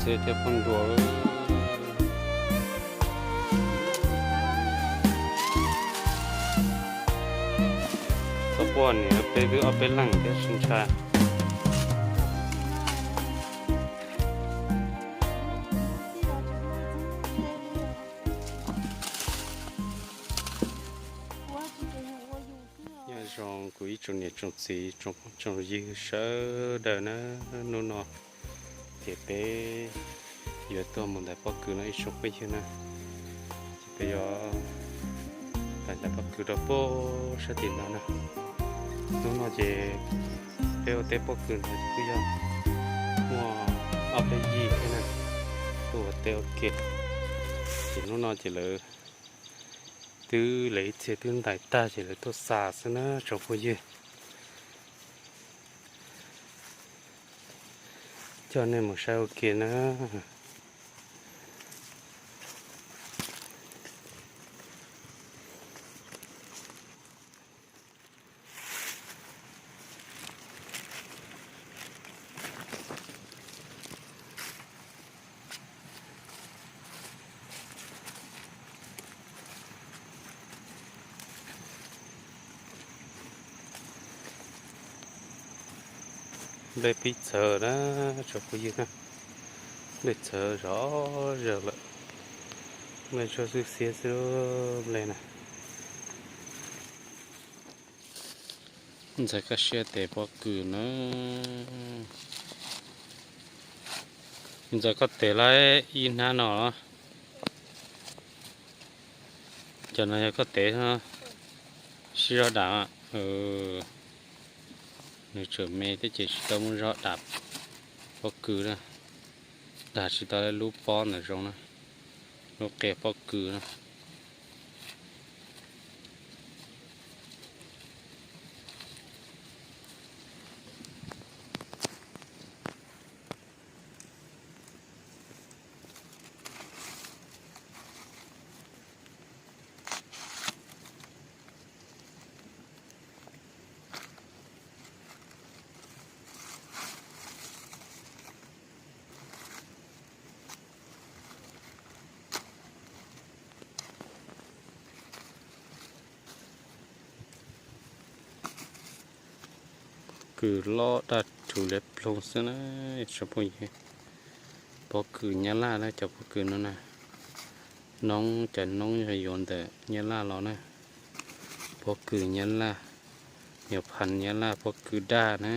Tej thiab phooj nruas. Txhob quaj niam, peb twb ob peb leeg thiab tsis ntshai. Nyob zoo kuv ib tsoom niam tsoom txiv tsoom phooj tsoom ywg sawv daws na, hnub no ces peb yuav tuaj mus ntais pob kws no ib tsoom phooj ywg na. Ces peb yuav ntais pob kws rau puag sab tim no na. Hnub no ces peb ua teb pob kws no kuj yog muaj ob peb yig thiab na, tuaj ua teb ua ke. Ces hnub no ces lawv twb, lawv ib txhia twb ntais tag ces lawv tuaj xa xwb na tsoom phooj ywg. Coj nej mus saib ua ke na. Nplej pib txhawv na tsoom phooj ywg na, nplej txhawv zov zawg lawm, nplej tsuag xwb xiab xwb nplej na. Ntxhais koj siab tes pob kws na. Ntxhais koj tes lawm ib hnab no los? Cov no yog koj tes, sib zog dam. Nws tseem me thiab ces tsis tau muaj zog dam pob kws na. Dam tsis tau lub pob ntawm zoo na, lub qia pob kws na. Kws loj daj rhuv liab ploog xwb na tsoom phooj ywg. Pob kws Nyab Laj na, cov pob kws no na, noob, cov noob yog yuav ntawm Nyab Laj los na. Pob kws Nyab Laj, yuav phas Nyab Laj pob kws daj na.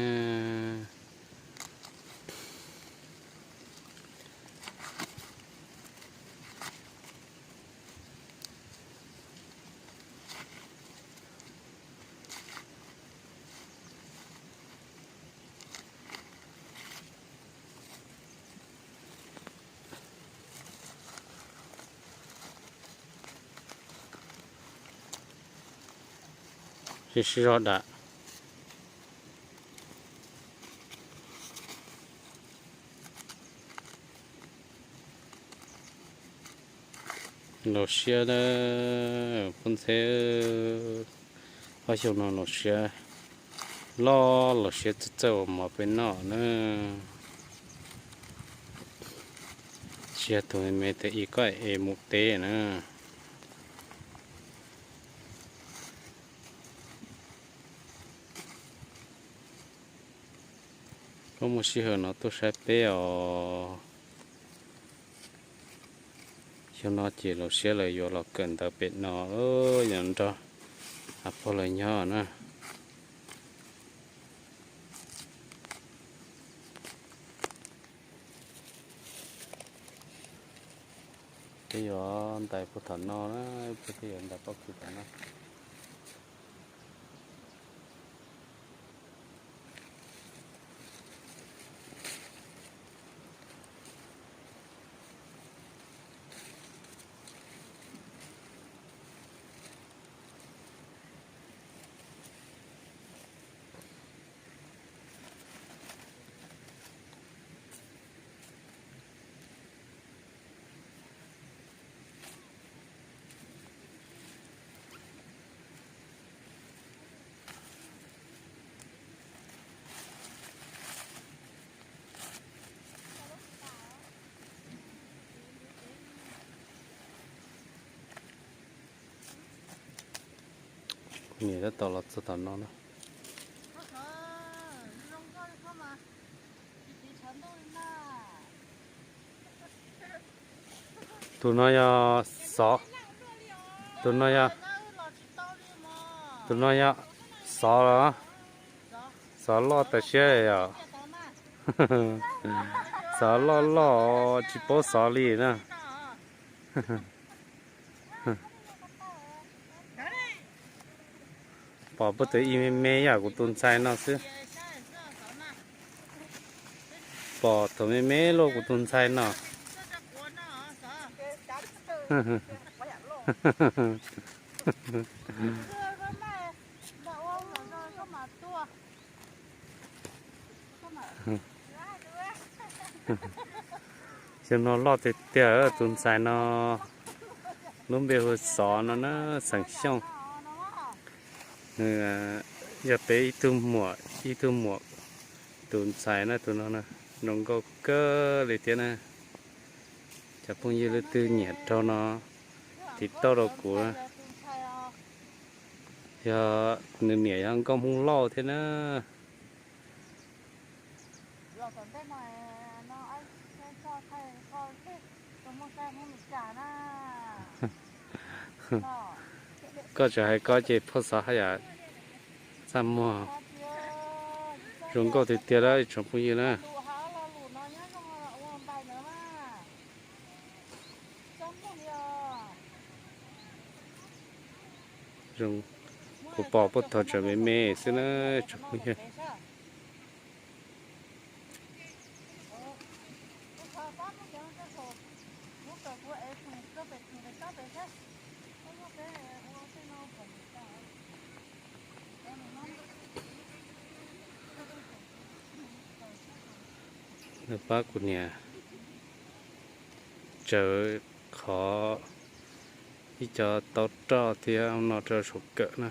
Sib sib zog dam. Los siab na, phooj ywg, ob xyoo no los siab, loj los siab txawj txawj ua mov peb noj na. Tsis yog tus me me tes ib koj es mus teb na. Koj muaj sij hawm no tuaj saib peb os. Xyoo no ces los siab lawm yuav los kawm ntawv pem no, yuav nrog pog lawv nyob na. Peb yuav ntais puag tom no na, peb thiaj yuav ntais pob kws tom no. Niam tab tom los txog tom no na. Tus no yog xov, tus no yog, tus no yog xov los, xov loj tas siab yom. Xov loj loj tsis paub xov li na. Pom puag ta ib me me yam kuv tus ntxhais no xwb. Pom thaum me me luaj kuv tus ntxhais no. Xyoo no loj tiag tiag, tus ntxhais no lub npe hu Xov no na, xeem Xyooj. Nws yog peb ib tug muam, ib tug muam tus ntxhais na, tus no zoo nkauj kawg li thiab na. Cov phooj ywg leej twg nyiam raug no tiv tauj rau kuv. Yog nws niam yog nkauj Hmoob Lauj thiab na. Koj tseem hais koj ces phauj Xov haj yam txaj muag zoo nkauj tiag tiag lawm ib tsoom phooj ywg na. Kuv pom puag thaum tseem me me xwb na tsoom phooj ywg. Nws pab kuv niam tsawv qhov ib co tau roj thiab no rau saum kawm na.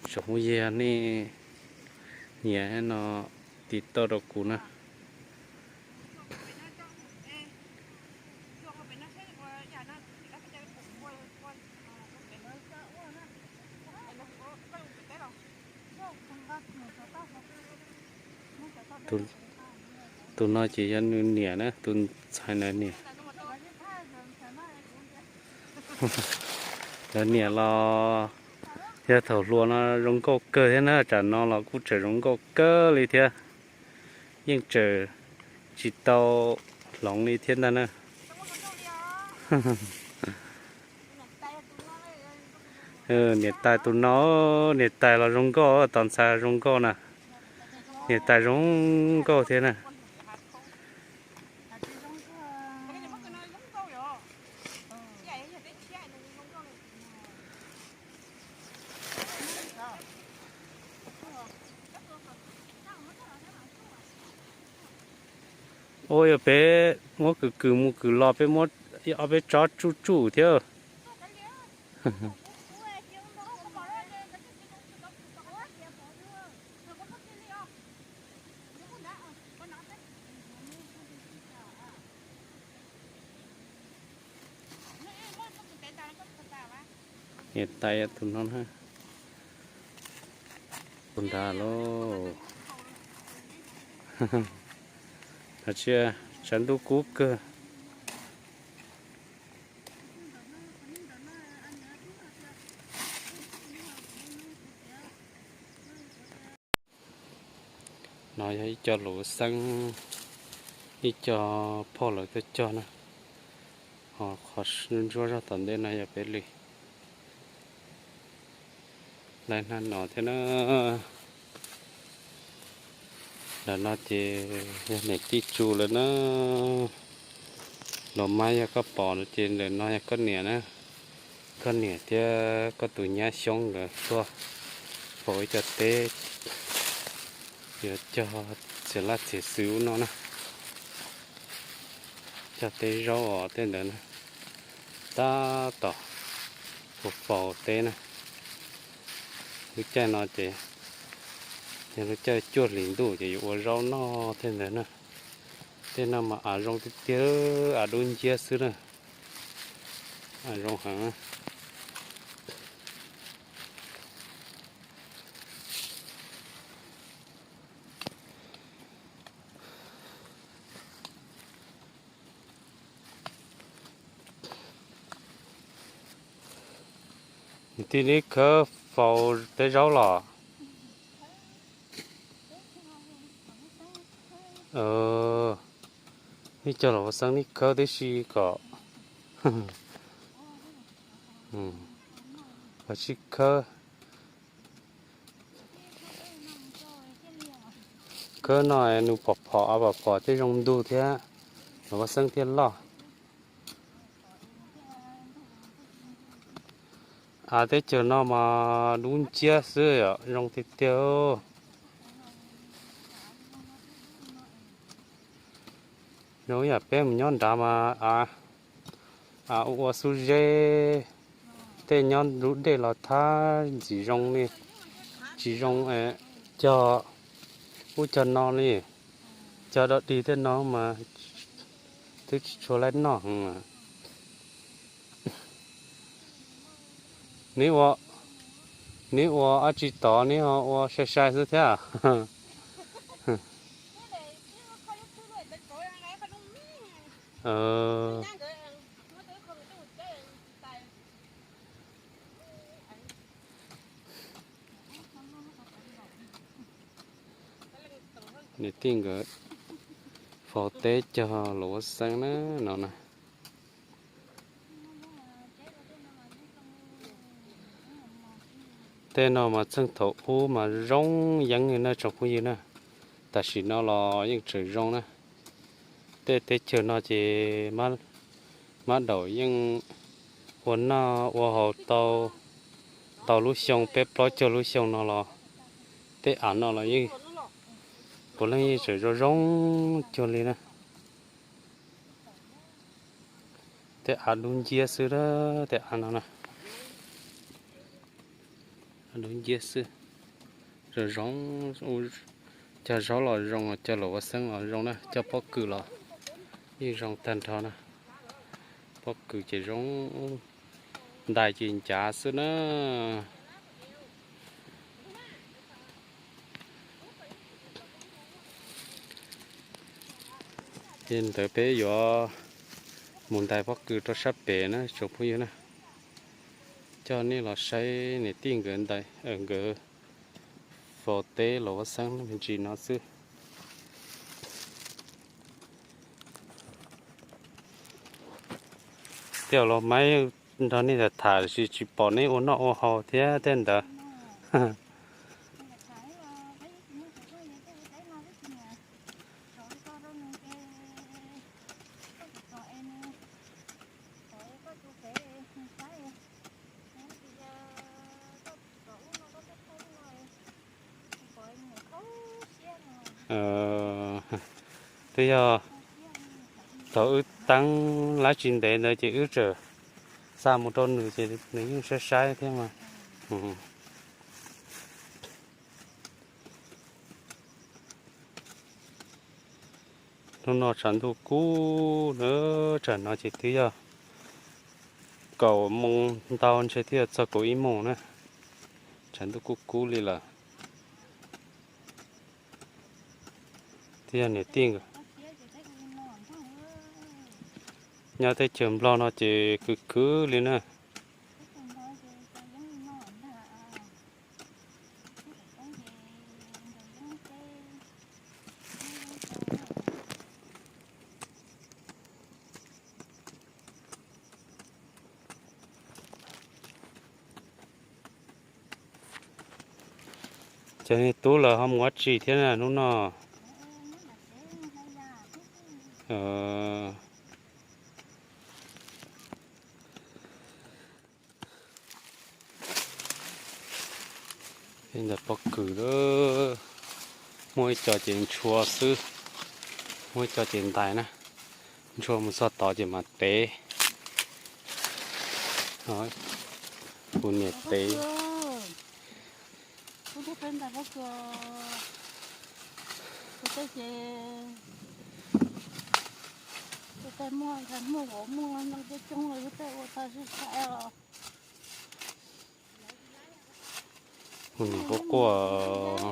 Tsoom phooj ywg nej nyiam no tiv tauj rau kuv na. Tus no ces yog nws niam na, tus ntxhais na niam. Lawv niam los yog thaum hluas no zoo nkauj kawg thiab na, tsam no los kuj tseem zoo nkauj kawg li thiab. Yeej tseem tsis tau hloov li thiab ntag na. Niam tais tus no, niam tais los zoo nkauj, tus ntxhais zoo nkauj na. Niam tais zoo nkauj thiab na. Ua yog peb muab kws kws mus kws los peb muab ob peb tsob tsuj tsuj thiab. Niam tais tus no na, tus nrad lauj. Tsaus ntuj kub kawg. No yog ib co luv xeeb, ib co phauj lawv tuaj cog na. Ho qhov ntsuab zog tom ntej no yog peb li. Lawv hnab no thiab na. Ntawm no ces yog niam tij tsu lawm na. Los mas yog koj pom no ces ntawm no yog koj niam na. Koj niam thiab koj tus nyab Xyoob nkawd tuaj faus ib co teb, yuav cog txiav laj txiav xwm ub no na. Cog teb zaub os tej ntawd na. Tab tom faus faus teb na. Lub caij no ces yog lub caij cuaj hlis ntuj ces yuav ua zaub noj tej ntawd na. Tej no mas av zoo tiag tiag, av dub nciab xwb na. Av zoo heev. Tij neb khawb faus teb zaub los? Nej cog los ua xeeb neb khawb tib si kom, kom sib khawb. Khawb no nws pom phom av pom phom thiaj zoo ntug thiab, los ua xeeb thiaj loj. Av teb chaws no mas dub nciab xwb yom, zoo tiag tiag. Zoo yam peb mus nyob nrad mas av ua xub zeb, tej nyob lub dej los thab ntxim zoo li, tsis zoo cog ub cog no li, cog dog dig tej no mas twb tsis tshua laib noj. Neb ua, neb ua dab tsi tod neb ho ua sai sai xwb thiab? Niam tij nkawd faus teb cog los ua xeeb na no na. Tej no mas txheej thaum ub mas zoo yeeb li na tsoom phooj ywg na, tam sim no los yeej tseem zoo na. Tej teb chaws no ces mab daum yeej ua noj ua haus tau ntau lub xyoo, peb plaub caug lub xyoo no los tej av no los yeej puav leej yeej tseem zoo zoo cuag li na. Tej av dub nciab xwb, tej av no na, dub nciab xwb. Zoo zoo, cog zaub los zoo, cog luam ua xeeb los zoo na, cog pob kws los yeej zoo tag nrho na. Pob kws ces zoo, ntais ces ncav xwb na. Li ntawd peb yuav mus ntais pob kws rau sab pem na tsoom phooj ywg na. Coj nej los saib niam tij nkawd ntais, nkawd faus teb los ua xeeb me ntsis no xwb. Tej zaum los maib nrog nej tham tham tsis, tsis pom neb ua noj ua haus thiab tej ntawd. Twb yog thaum wb teeb lab tsis ntev ntawd ces wb txawm xa mus rau nws ces nws yeej saib saib thiab mas. Hnub no tshav ntuj kub na, tsam no ces twb yog kaum moos ntau ntshe twb yog txog kaum ib moos na. Tshav ntuj kub kub li lawm. Twb yog niam tij nkawd nyob teb chaws Nplog no ces khwv khwv li na. Cov niag tub lawv ho mus ua tsi thiab na hnub no? Ntawm pob kws lawm, muaj ib co ces ntshua xwb, muaj ib co ces ntais na, ntshua mus txog tod ces mam tev. Kuv niam tev. Mus nim quaj quaj,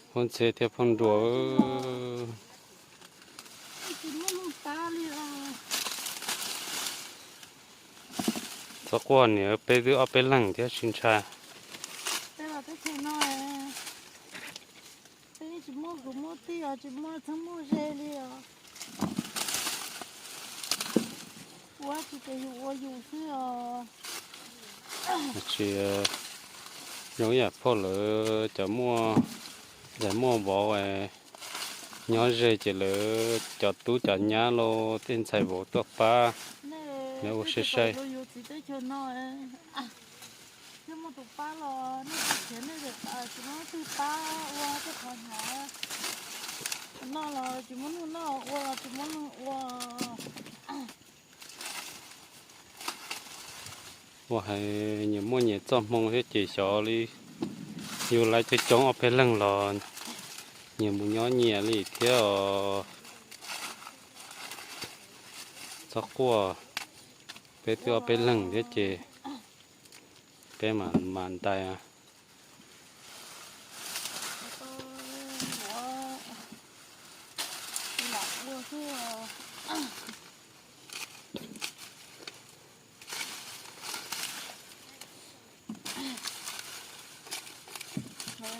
phooj ntxhe thiab phooj nruas. Txhob quaj niam, peb twb ob peb leeg thiab tsis ntshai. Peb los teb chaws no, peb yeej tsis muaj kwv muaj tij os, tsis muaj txheeb muaj ze li os. Ua tsis ces yus ua yus xwb os. Tsis zoo yam phauj lawv cov muaj, cov muaj vauv nyob ze ces lawv cov tub cov nyab los tej ntxhais vauv tuaj pab, lawv ua sai sai. Thiab muaj tus pab los nej tsis khiav nej tsis muaj leej twg pab ua tej qhov hnyav. Noj los tsis muaj neeg noj, ua los tsis muaj neeg ua. Ua hais nyias muaj nyias txoj hmoo thiab ces xyov li, yus lawv coob coob ob peb leeg los nyias mus nyob nyias li thiab os. Txhob quaj, peb twb ob peb leeg thiab ces peb mam mam ntais.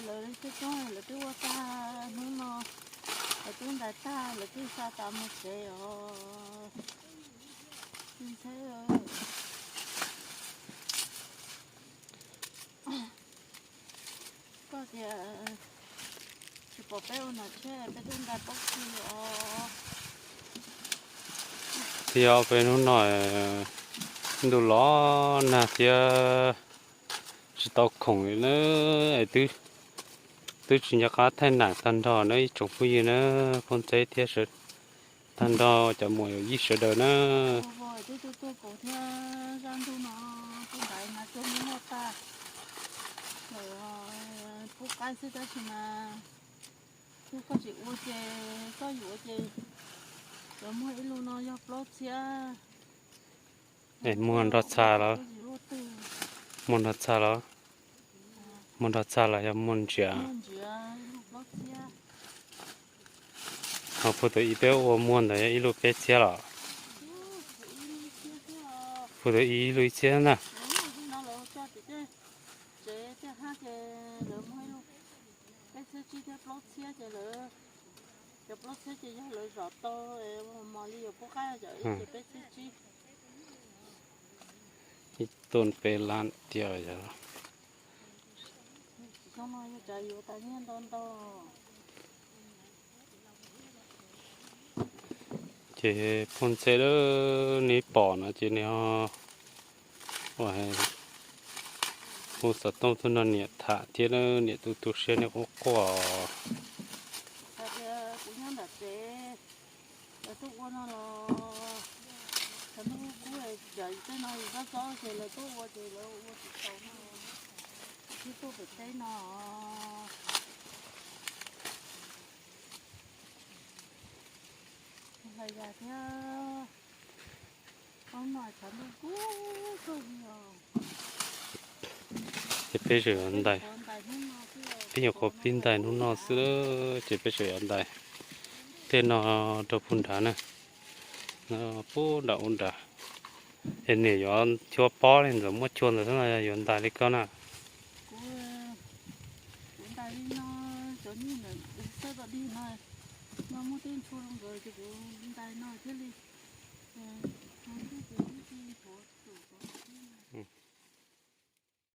Lawv coob coob lawv twb ua tag hnub no, lawv twb ntais tag lawv twb xa tas mus tsev os. Koj tias tsis pom peb ua nom tshiab peb twb ntais plaub txhiab os. Thiab peb hnub no ntuj los nag thiab tsis tau khoom li na, es twb tsis nco qab thaij nam tag nrho na ib tsoom phooj ywg na, phooj ywg thiab tag nrho cov muam yij sawv daws na. Twb tuaj tuaj kaus thiab zaj ntuj no, pub ntais mas tuaj muab noj tag lawm, pub qaib xwb tab sis mas yog koj tsis ua ces koj yuav ces lawv muag ib lub no yog plaub txhiab. Es muag nrog txha los? Muag nrog txha los? Muag nrog txha los yog muag ntsiav? Ho pub tus ib peb ua muag ntawd yog ib lub peb txhiab los? Pub tus ib lub ib txhiab na. Peb txhiab tsib thiab plaub txhiab ces lawv, cov plaub txhiab ces yog lawv zom tau mos li yuav pub qaib cov ib ces peb txhiab tsib. Ib tug peb lab tiag yog. Ces phooj ywg lawv neb pom no ces neb ho ua hu xov tooj tuaj nrog niam tham thiab, niam tu tu siab niam quaj quaj. Kuv nyob nram tsev, lawv tuaj ua no los, cov ntuj kub cov tej no yus txob txob ces lawv tuaj ua ces lawv ua tsis tau no, thiab tuaj pem teb no. Hlais yas thiab, ob no tshav ntuj kub kawg li os. Ces peb tseem yuav ntais, peb nyuam qhuav pib ntais hnub no xwb ces peb tseem yuav ntais tej no rau puag nrad na, puag nram ub nrad. Es niam yuav chua pob li ntawd, muaj chua ntawd xwb no yuav ntais li koj na. Kuv ntais li no, cov nyuj ntawd xawb tau dig no, no muaj tej ntshua rau nkawd ces kuv ntais no thiaj li, kuv